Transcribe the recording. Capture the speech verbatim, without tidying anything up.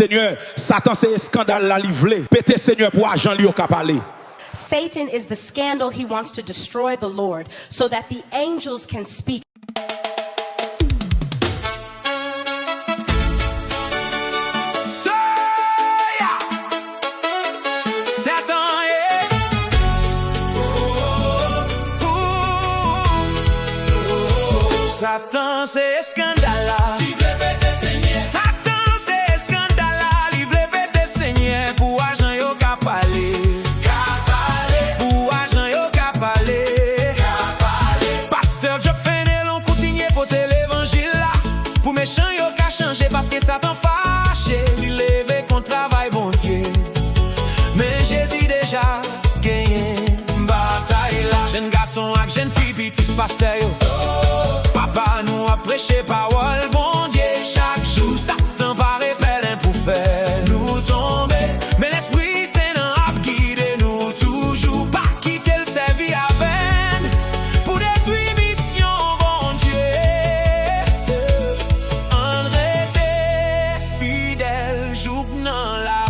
Senyè, Satan se eskandal la li vle pete, Senyè, pou ajan li yo ka pale. Satan is the scandal he wants to destroy the Lord so that the angels can speak. Satan e. Satan se eskandal la. Li vle pete Senyè. Satan se eskandal la. Li vle pete Senyè pou ajan yo ka pale. Ka pale. Pou ajan yo ka pale. Ka pale. Pastè Job Fenelon kontinye pote levanjil la. Pou mechan yo ka chanje paske Satan fache. Li leve kont travay Bondye. Men Jezi deja genyen batay la. Jèn gason ak jèn fi pitit pastè yo. Papa nou ap preche pawòl Bondye chak jou. Satan pare pèlen pou fè nou tonbe. Men Lespri Sen an ap gide nou toujou. Pa kite l sèvi avè n pou detwi misyon Bondye. Ann rete fidèl jouk nan la.